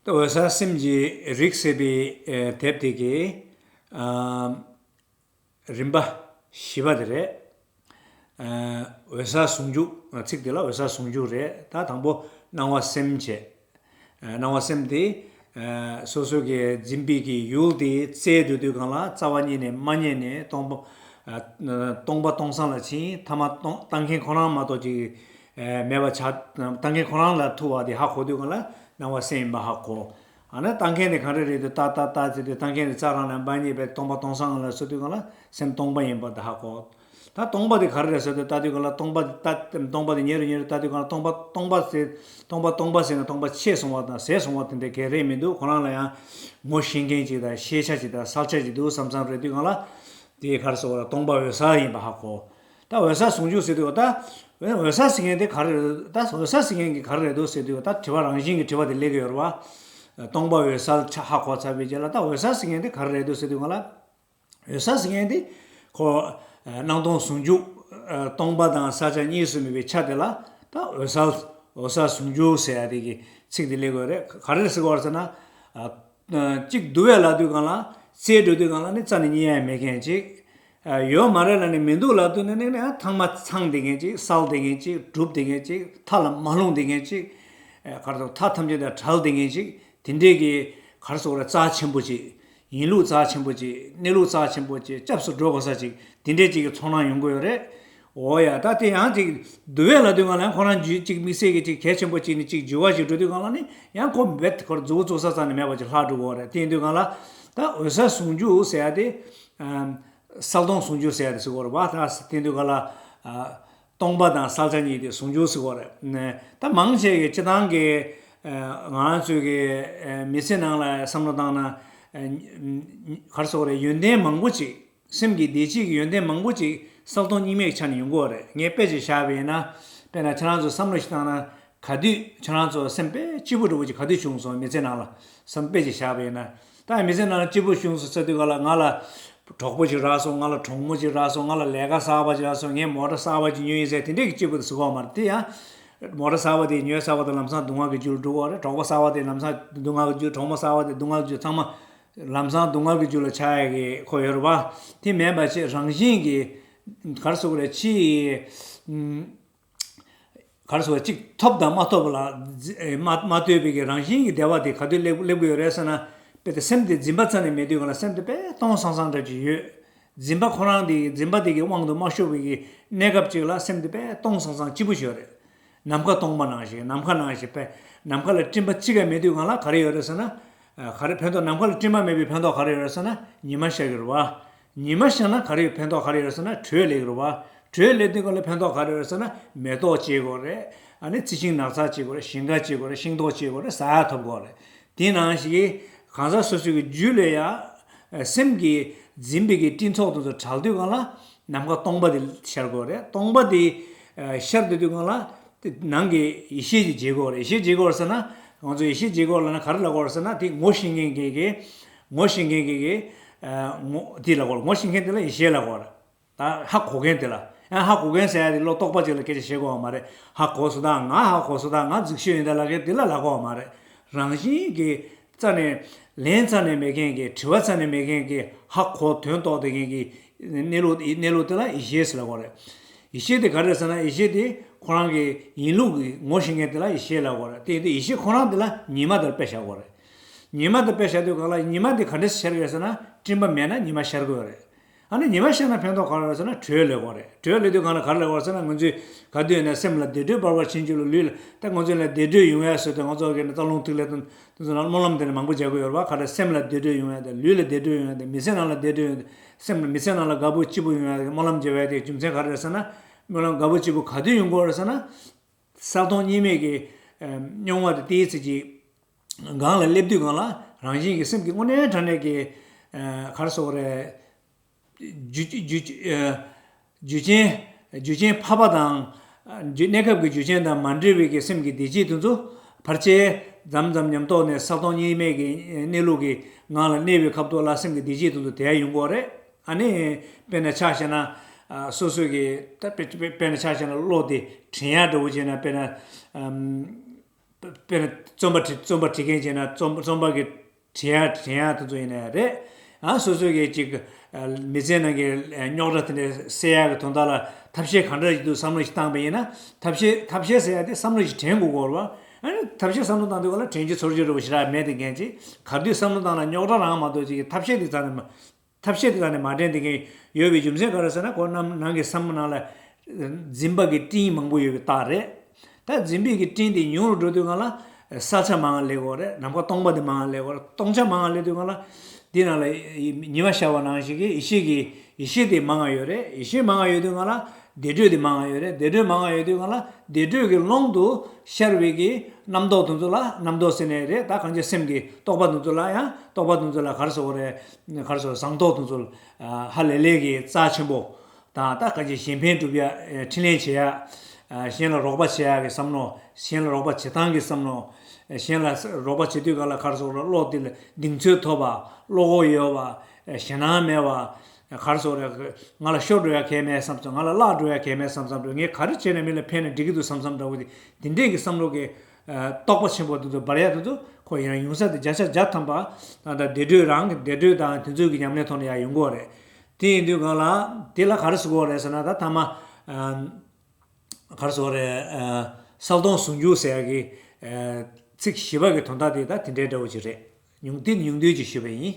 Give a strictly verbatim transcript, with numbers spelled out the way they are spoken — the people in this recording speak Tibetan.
ད་འོད་གསལ་སེམས་ཀྱི་རིགས་ཟེར་བའི་ཨེ་དེབ་དེ་གའི་ཨ་རིམ་པ་བཞི་པ་དེ་རེད། ཨ་འོད་གསལ་ཟུང་འཇུག་ཚིག་དེ་ལ་འོད་གསལ་ཟུང་འཇུག་རེད། ད་དང་པོ་སྣང་བ་སེམས་བྱས། ཨ་སྣང་བ་སེམས་དེ་ཨ་སོ་སོ་གི་འཛིན་པའི་གི་ཡུལ་དེ་བཙལ་སྡོད་དུས་སྒང་ལ་རྩ་བ་ཉིད་ནས་མ་རྙེད་ནས་སྟོང་པ་ཨ་སྟོང་པ་སྟོང་སང་ལ་ཕྱིན། ཐ་མ་སྟོང་ལྟ་མཁན་ཁོ་རང་མ་གཏོགས་ཅིག་ཨ་མེད་པ་ཆགས། ལྟ་མཁན་ཁོ་རང་ལ་ཐུག་པ་དེ་ཧ་གོ་དུས་སྒང་ལ་སྣང་བ་སེམས་ཡིན་པ་ཧ་གོ། ཨ་ནི་ལྟ་མཁན་དེ་ག་རེ་རེད་འདུག་ལྟ་ལྟ་ལྟ་ཟེར་དུས་ལྟ་མཁན་དེ་རྩ་རང་ནས་མ་རྙེད་པའི་སྟོང་པ་སྟོང་སང་ལ་ཟེར་དུས་སྒང་ལ་སེམས་སྟོང་པ་ཡིན་པ་དེ་ཧ་གོ། ད་སྟོང་པ་དེ་ག་རེ་རེད་ཟེར་དུས་ལྟ་དུས་སྒང་ལ་སྟོང་པ་ལྟ་སྟོང་པ་དེ་ཉེ་རུ་ཉེ་རུ་ལྟ་དུས་སྒང་ལ་སྟོང་པ་སྟོང་པ་ཟེར་སྟོང་པ་སྟོང་པ་ཟེར་ན་སྟོང་པ་ཆད་སོང་བ་དང་ཟད་སོང་བ་དེ་འདྲ་ག་རེ་མི་འདུག་ཁོ་རང་ལ་ཡང་ངོ་ཤེས་མཁན་ཅིག་དང་ཤེས་བྱ་ཅིག་དང་བསལ་བྱ་ཅིག་འདུག་བསམ་བསམ་རེད་དུས་སྒང་ལ་དེ་ག་རེ་ཟེར་བ་ལ་སྟོང་པ་འོད་གསལ་ཡིན་པ་ཧ་གོ། ད་འོད་གསལ་ཟུང་འཇུག་ཟེར་དུས་ད་འོད་གསལ་ཟེར་མཁན་དེ་ག་རེ་རེད། ད་འོད་གསལ་ཟེར་མཁན་གྱི་ག་རེ་རེད་འདུག་ཟེར་དུས་ད་དྲི་བ་རང་བཞིན་གྱི་དྲི་བ་དེ་སླེབས་ཀྱི་ཡོད་རེད་བ། སྟོང་པ་འོད་གསལ་ཆ་ཧ་གོ་ཚར་བའི་རྗེས་ལ་ད་འོད་གསལ་ཟེར་མཁན་དེ་ག་རེ་རེད་འདུག་ཟེར་དུས་སྒང་ལ། འོད་གསལ་ཟེར་མཁན་དེ་ཁོ་ཨ་སྣང་སྟོང་ཟུང་འཇུག་ཨ་སྟོང་པ་དང་བསལ་བྱ་གཉིས་སུ་མེད་པའི་ཆ་དེ་ལ་ད་འོད་གསལ་འོད་གསལ་ཟུང་འཇུག་ཟེར་ཡ་དེ་གི་ཚིག་དེ་སླེབས་དགོས་རེད། ག་རེ་ཟེར་དགོས་རེད་ཟེར་ན། ཨ་ཨ་གཅིག་བསྡུ་བས་ལབ་དུས་སྒང་ལ་བཙལ་འགྲོ་དུས་སྒང་ལ་ནི་རྩ་ནས་རྙེད་ཡ་མེད་མཁན་ཅིག་ཨ་ཡོད་མ་རེད་ལབ་ནས་མི་འདུག་ལབ་དུས་ནི་ནི་ནི་ཨ་ཚང་མ་ཚང་བསྡད་མཁན་ཅིག་བསལ་བསྡད་མཁན་ཅིག་གྲུབ་བསྡད་མཁན་ཅིག་མཐའ་ལ་མ་ལྷུང་བསྡད་མཁན་ཅིག་ཨ་ག་རེ་ཟེར་མཐའ་ཐམས་ཅད་དང་བྲལ་བསྡད་མཁན་ཅིག་དེ་འདྲས་ཀྱི་ག་རེ་ཟེར་དགོས་རེད། རྩ་ཆེན་པོ་ཅིག་ཡིན་ལུགས་རྩ་ཆེན་པོ་ཅིག་གནས་ལུགས་རྩ་ཆེན་པོ་ཅིག་སྐྱབས་སུ་འགྲོ་དགོས་ས་ཅིག་དེ་འདྲས་ཅིག་གི་ཚོར་སྣང་ཡོང་གི་ཡོད་རེད། འོ་ཡ་ད་དེ་ཡང་ཅིག་བསྡུ་བས་ལབ་དུས་སྒང་ལ་ཡང་ཁོ་རང་རྒྱུད་ཅིག་དམིགས་བསལ་གྱི་ཅིག་གལ་ཆེན་པོ་ཅིག་ནི་ཅིག་འགྱུར་བ་ཞིག་འགྲོ་དུས་སྒང་ལ་ནི་ཡང་ཁོ་རྦད་ཁོར་མཛུབ་བཙུགས་ས་རྩ་ནས་མེད་པ་ཅིག་ལྷག་འགྲོ་གི་ཡོད་རེད། དེ་ཡིན་དུས་སྒང་ལ་ད་འོད་གསལ་ཟུང་འཇུག་ཟེར་ཡ་དེ་ཨ་གསལ་སྟོང་ཟུང་འཇུག་ཟེར་ཡ་དེ་ཟེར་གི་ཡོད་རེད་བ། ད་དེ་ཡིན་དུས་སྒང་ལ་ཨ་སྟོང་པ་དང་བསལ་བྱ་གཉིས་དེ་ཟུང་འཇུག་ཟེར་གི་ཡོད་རེད། ད་མང་ཆེ་གི་སྤྱིར་བཏང་གི་ཨ་ང་རང་ཚོའི་གི་ཨ་མི་ཚེ་ནང་ལ་བསམ་བློ་བཏང་ན་ཨ་ག་རེ་ཟེར་དགོས་རེད། ཡོན་ཏན་མང་པོ་ཅིག་སེམས་ཀྱི་བདེ་སྐྱིད་ཀྱི་ཡོན་ཏན་མང་པོ་ཅིག་གསལ་སྟོང་གཉིས་མེད་ཀྱི་ཆ་ནས་ཡོང་གི་ཡོད་རེད། ངས་དཔེ་ཅིག་བཞག་པ་ཡིན་ན། དཔེར་ན་ཁྱེད་རང་ཚོ་བསམ་བློ་ཞིག་བཏང་ན། ག་དུས་ཁྱེད་རང་ཚོ་སེམས་དཔེ་སྐྱིད་པོ་འདྲ་བོ་ཅིག་ག་དུས་བྱུང་སོང་། མི་ཚེ་ནང་ལ་བསམ་དཔེ་ཅིག་བཞག་པ་ཡིན་ན། ད་མི་ཚེ་ནང་ལ་སྐྱིད་པོ་བྱུང་སོང་ཟེར་དུས་སྒང་ལ་ང་ལ་གྲོགས་པོ་ཅིག་རག་སོང་། ང་ལ་གྲོགས་མོ་ཅིག་རག་སོང་། ང་ལ་ལས་ཀ་གསར་པ་ཅིག་རག་སོང་། ངས་མོ་ཊ་གསར་པ་ཅིག་ཉོས་ཡིན་ཟེར་དེ་འདྲས་ཀྱི་སྐྱིད་པོ་དེ་ཟེར་གི་ཡོད་མ་རེད། དེ་ཡང་མོ་ཊ་གསར་པ་དེ་ཉོས་ཚར་བ་དང་ལམ་སང་སྡུག་བསྔལ་གྱི་རྒྱུ་ལ་འགྲོ་གི་ཡོད་རེད། གྲོགས་པོ་གསར་པ་དེ་ལམ་སང་སྡུག་བསྔལ་གྱི་རྒྱུ། གྲོགས་མོ་གསར་པ་དེ་སྡུག་བསྔལ་གྱི་རྒྱུ། ཚང་མ་ལམ་སང་སྡུག་བསྔལ་གྱི་རྒྱུ་ལ་ཆགས་ཡ་གི་ཁོ་ཡོད་རེད་བ། དེ་མིན་པ་ཅིག་རང་བཞིན་གྱིས་ག་རེ་ཟེར་དགོས་རེད། ཕྱིའི་ག་རེ་ཟེར་དགོས་རེད། ཅིག་ཐོབ་དང་མ་ཐོབ་ལ་མ་མ་ལྟོས་པའི་གི་རང་བཞིན་གྱི་བདེ་བ་དེ་ག་དུས་སླེབས་སླེབས་ཀྱི་ཡོད་རེད་ཟེར་ན། དཔེ་དེ་སེམས་དེ་འཛིན་པ་རྩ་ནས་མེད་དུས་སྒང་ལ་སེམས་དེ་དཔེ་སྟོང་སང་སང་འདྲ་ཅིག་ཡོད། འཛིན་པ་ཁོ་རང་དེ་འཛིན་པ་དེ་གི་དབང་དུ་མ་ཤོར་བའི་གི་གནས་སྐབས་ཅིག་ལ་སེམས་དེ་དཔེ་སྟོང་སང་སང་སྐྱིད་པོ་ཞིག་ཡོད་རེད། ནམ་མཁའ་སྟོང་པ་ནང་བཞིན། ནམ་མཁའ་ནང་བཞིན་དཔེ། ནམ་མཁའ་ལ་སྤྲིན་པ་གཅིག་ཀྱང་མེད་དུས་སྒང་ལ་ག་རེ་ཡོད་རེད་ཟེར་ན། ཨ་ག་རེ་ཕན་ཐོགས། ནམ་མཁའ་ལ་སྤྲིན་པ་མེད་པའི་ཕན་ཐོགས་ག་རེ་ཡོད་རེད་ཟེར་ན་ཉི་མ་ཤར་གྱི་རེད་བ། ཉི་མ་ཤར་ན་ག་རེ་ཕན་ཐོགས་ག་རེ་ཡོད་རེད་ཟེར་ན་དྲོད་སླེབས་ཀྱི་རེད་བ། དྲོད་སླེབས་དུས་སྒང་ལ་ཕན་ཐོགས་ག་རེ་ཡོད་རེད་ཟེར་ན་མེ་ཏོག་སྐྱེ་གི་ཡོད་རེད། ཨ་ནི་རྩི་ཤིང་ནགས་ཚལ་སྐྱེ་གི་ཡོད་རེད། ཞིང་ཁ་སྐྱེ་གི་ཡོད་རེད། ཤིང་ཏོག་སྐྱེ་གི་ཡོད་རེད། ཟ་ཡ་ཐོབ་གི་ཡོད་རེད། དེ་ནང་བཞིན་གྱི་གང་ཟག་སོ་སོའི་གི་རྒྱུད་ལ་ཡ་སེམས་ཀྱིས་འཛིན་པའི་གི་སྤྲིན་ཚོགས་དེ་ཚོ་བྲལ་དུས་སྒང་ལ་ནམ་མཁའ་སྟོང་པ་དེ་ཤར་གྱི་ཡོད་རེད། སྟོང་པ་དེ་ཤར་དུས་དུས་སྒང་ལ་དེ་ནང་གི་ཡེ་ཤེས་ཀྱི་བྱེད་སྒོ་རེད། ཡེ་ཤེས་བྱེད་སྒོ་ཟེར་ན་ང་ཚོ་ཡེ་ཤེས་བྱེད་སྒོ་ལབ་ན་ག་རེ་ལབ་དགོས་རེད་ཟེར་ན། དེ་ངོ་ཤེས་མཁན་གྱི་གི་ངོ་ཤེས་མཁན་གྱི་གི་ཨ་ངོ་དེ་ལབ་དགོས་རེད། ངོ་ཤེས་མཁན་དེ་ལ་ཡེ་ཤེས་ལབ་དགོས་རེད། ད་ཧ་གོ་མཁན་དེ་ལ། ཡང་ཧ་གོ་མཁན་ཟེར་ཡ་དེ་བློ་རྟོག་པ་ཅིག་ལ་སྐད་ཆ་བཤད་དགོས་པ་མ་རེད། ཧ་གོ་སོང་ད། ང་ཧ་གོ་སོང་ད། ང་རྫིག་ཤོས་ཡིན་ད་ལབ་མཁན་དེ་ལ་ལབ་དགོས་པ་མ་རེད། རང་བཞིན་གྱི་རྩ་ནས་ལན་རྩ་ནས་མེད་མཁན་གྱི། དྲི་བ་རྩ་ནས་མེད་མཁན་གྱི། ཧ་གོ་དོན་རྟོགས་བསྡད་མཁན་གྱི་གནས་ལུགས། གནས་ལུགས་དེ་ལ་ཡེ་ཤེས་ཟེར་ལབ་དགོས་རེད། ཡེ་ཤེས་དེ་ག་རེ་རེད་ཟེར་ན། ཡེ་ཤེས་དེ་ཁོ་རང་གི་ཡིན་ལུགས་ཀྱི་ངོ་ཤེས་མཁན་དེ་ལ་ཡེ་ཤེས་ལབ་དགོས་རེད། དེ་ཡིན་དུས་ཡེ་ཤེས་ཁོ་རང་དེ་ལ་ཉི་མ་དེ་ལ་དཔེ་བཞག་དགོས་རེད། ཉི་མ་དེ་དཔེ་བཞག་དུས་སྒང་ལ་ཉི་མ་དེ་ག་འདྲས་ཤར་གི་རེད་ཟེར་ན། སྤྲིན་པ་མེད་ན་ཉི་མ་ཤར་གི་ཡོད་རེད། ཨ་ནི་ཉི་མ་ཤར་ན་ཕན་ཐོགས་ག་རེ་ཡོད་ཟེར་ན་དྲོད་སླེབས་ཀྱི་ཡོད་རེད། དྲོད་སླེབས་དུས་སྒང་ལ་ག་རེ་སླེབས་ཀྱི་ཡོད་ཟེར་ན། ང་ཚོས་ག་དུས་ཡིན་ན་སེམས་ལ་བདེ་དྲོད་འབར་བར་བྱིན་གྱིས་རློབས། ལུས་ལ། ད་ང་ཚོ་ལ་བདེ་དྲོད་ཡོང་ཡ་བཟོས་ཏེ་ང་ཚོ་གི་ནི་རྩ་རླུང་ཐིག་ལེ་དང་དེ་ཚོ་ནང་སྨོན་ལམ་དེ་འདྲ་མང་པོ་རྒྱག་གི་ཡོད་རེད་བ། ག་རེ་སེམས་ལ་བདེ་དྲོད་ཡོང་ཡ་དང་། ལུས་ལ་བདེ་དྲོད་ཡོང་ཡ་དང་། མི་ཚེ་ནང་ལ་བདེ་དྲོད་ཡོང་ཡ་དང་། སེམས་ལ། མི་ཚེ་ནང་ལ་དགའ་པོ་སྐྱིད་པོ་ཡོང་ཡ་དང་སྨོན་ལམ་རྒྱག་ཡ་དེ་རྒྱུ་མཚན་ག་རེ་རེད་ཟེར་ན། སྨོན་ལམ་དགའ་པོ་སྐྱིད་པོ་ག་དུས་ཡོང་གི་ཡོད་རེད་ཟེར་ན། གསལ་སྟོང་གཉིས་མེད་ཀྱི་ཨ་མྱོང་བ་དེ་དེའི་ཚེ་གི་སྒང་ལ་སླེབས་དུས་སྒང་ལ་རང་བཞིན་གྱིས་སེམས་ཀྱི་དངོས་གནས་དྲང་གནས་ཀྱི་ཨ་ག་རེ་ཟེར་དགོས་རེད། རྒྱུ་རྒྱུ་ཨ་རྒྱུ་རྐྱེན། རྒྱུ་རྐྱེན་འཕགས་པ་དང་། རྒྱུ། གནས་སྐབས་ཀྱི་རྒྱུ་རྐྱེན་དང་མ་འབྲེལ་བའི་གི་སེམས་ཀྱི་བདེ་སྐྱིད་དེ་ཚོ་ཕལ་ཆེར་མཚམས་མཚམས་ཉམས་རྟོགས་ནས་གསལ་སྟོང་གཉིས་མེད་ཀྱི་གནས་ལུགས་ཀྱི་ངང་ལ་གནས་པའི་སྐབས་ཐོག་ལ་སེམས་ཀྱི་བདེ་སྐྱིད་དེ་ཚོ་དེ་ཡང་ཡོང་གི་ཡོད་རེད། ཨ་ནི་དཔེར་ན་ཆ་བཞག་ན། ཨ་སོ་སོ་གི་ད་དཔེ་དཔེ་དཔེར་ན་ཆ་བཞག་ན་བློ་དེ་དྲན་ཡག་འདྲ་བོ་བྱས་ན། དཔེར་ན་ཨམ། དཔེར་ན་རྩོམ་པ་བྲི་རྩོམ་པ་བྲི་མཁན་བྱས་ན་རྩོམ་རྩོམ་པ་གི་བྲི་ཡ་དྲན་ཡ་དེ་ཚོ་ཡིན་ནའི་རེད། ཨ་སོ་སོ་གི་ཅིག་མི་ཚེའི་ནང་གི་རྙོག་དྲ་དེ་འདྲ་སེལ་ཡ་གི་དོན་དག་ལ་ཐབས་ཤེས་ག་འདྲ་ཞིག་འདུག་བསམ་བློ་ཞིག་བཏང་པ་ཡིན་ན། ཐབས་ཤེས་ཐབས་ཤེས་ཟེར་ཡ་དེ་བསམ་བློ་ཞིག་དྲན་དགོས་ཀྱི་ཡོད་རེད་བ། ཨ་ནི་ཐབས་ཤེས་བསམ་བློ་བཏང་དུས་ག་ལ་དྲན་རྒྱུ་ཚོར་རྒྱུ་འདྲ་བོ་ཞེ་དྲག་མེད་དེ་མཁན་ཅིག་ག་དུས་བསམ་བློ་བཏང་ན་རྙོག་དྲ་རང་མ་གཏོགས་ཅིག་གི་ཐབས་ཤེས་དེ་རྩ་ནས་མ། ཐབས་ཤེས་དེ་ག་ནས་མ་དྲན་དེ་གིན་ཡོད་པའི་རྒྱུ་མཚན་ག་རེ་ཟེར་ན། ཁོ་རྣམས་ནང་གི་བསམ་བློ་ནང་ལ་འཛིན་པ་གི་སྤྲིན་མང་པོ་ཡོད་པའི་རྟགས་རེད། ད་འཛིན་པའི་གི་སྤྲིན་དེ་ཉུང་རུ་འགྲོ་དུས་སྒང་ལ་ས་ཆ་མང་ང་སླེབས་ཀྱི་ཡོད་རེད། ནམ་མཁའ་སྟོང་པ་དེ་མང་ང་སླེབས་ཀྱི་ཡོད་རེད། སྟོང་ཆ་མང་ང་སླེབས་དུས་སྒང་ལ་དེ་ནང་ལ་ཉི་མ་ཤར་བ་ནང་བཞིན་གི་ཡེ་ཤེས་ཀྱི་ཡེ་ཤེས་དེ་མང་ང་ཡོད་རེད། ཡེ་ཤེས་མང་ང་ཡོད་དུས་སྒང་ལ་བདེ་དྲོད་དེ་མང་ང་ཡོད་རེད། བདེ་དྲོད་མང་ང་ཡོད་དུས་སྒང་ལ་བདེ་དྲོད་ཀྱི་ཀློང་དུ་ཤར་བའི་གི་རྣམ་རྟོག་དེ་ཚོ་ལ། རྣམ་རྟོག་ཟེར་ནའི་རེད། ད་གང་ཅི་སེམས་ཀྱི་རྟོག་པ་དེ་ཚོ་ལ་ཡང་། རྟོག་པ་དེ་ཚོ་ལ་ག་རེ་ཟེར་དགོས་རེད། ག་རེ་ཟེར། ཟངས་མདོག་དེ་ཚོ་ལ་ཧ་ལས་ལས་ཀྱི་རྩ་ཆེན་པོ་དང་། ད་གང་ཅི་གཞན་ཕན་སྒྲུབ་ཡ། འཕྲིན་ལས་བྱེད་ཡ། གཞན་ལ་རོགས་པ་བྱེད་ཡ་གི་བསམ་བློ། གཞན་ལ་རོགས་པ་བྱེད་སྟངས་ཀྱི་བསམ་བློ། གཞན་ལ་རོགས་པ་བྱེད་དུས་ག་ལ་ག་རེ་ཟེར་དགོས་རེད། བློ་དེ་ལ་གདེང་ཚོད་ཐོབ་པ། བློ་ཁོག་ཡོད་པ། ཞེད་སྣང་མེད་པ། ག་རེ་ཟེར་དགོས་རེད། ང་ལ་ཤོར་འགྲོ་ཡ་གལ་མེད་བསམ་བསམ། ང་ལ་བརླག་འགྲོ་ཡ་གལ་མེད་བསམ་བསམ་འདྲ་བོ། ངས་ག་རེ་བྱས་ན་མི་ལ་ཕན་ན་འགྲིག་གི་འདུག་བསམ་བསམ་འདྲ་བོ་དེ། དེ་འདྲས་ཀྱི་བསམ་བློ་གི་རྟོག་པ་ཆེན་པོ་དེ་ཚོ་འབར་ཡ་དེ་ཚོ་ཁོ་ཡང་ཡོང་ས་དེ་བརྒྱ་ཆ་བརྒྱ་ཐམ་པ་ད་ལྟ་བདེ་དྲོད་རང་གི་བདེ་དྲོད་དང་དེ་ཚོའི་གི་ཉམས་ལེན་ཐོག་ནས་ཡར་ཡོང་གི་ཡོད་རེད། དེ་ཡིན་དུས་སྒང་ལ་དེ་ལ་ག་རེ་ཟེར་དགོས་རེད་ཟེར་ན། ད་ཐ་མ་ག་རེ་ཟེར་དགོས་རེད། གསལ་སྟོང་ཟུང་འཇུག་ཟེར་ཡ་གི་ཚིག་བཞི་པ་གི་དོན་དག་དེ་ད་དེ་འདྲའི་འདྲ་བོ་ཅིག་རེད། ཉུང་དེ་ཉུང་བསྡུས་ཅིག་ཞུས་པ་ཡིན།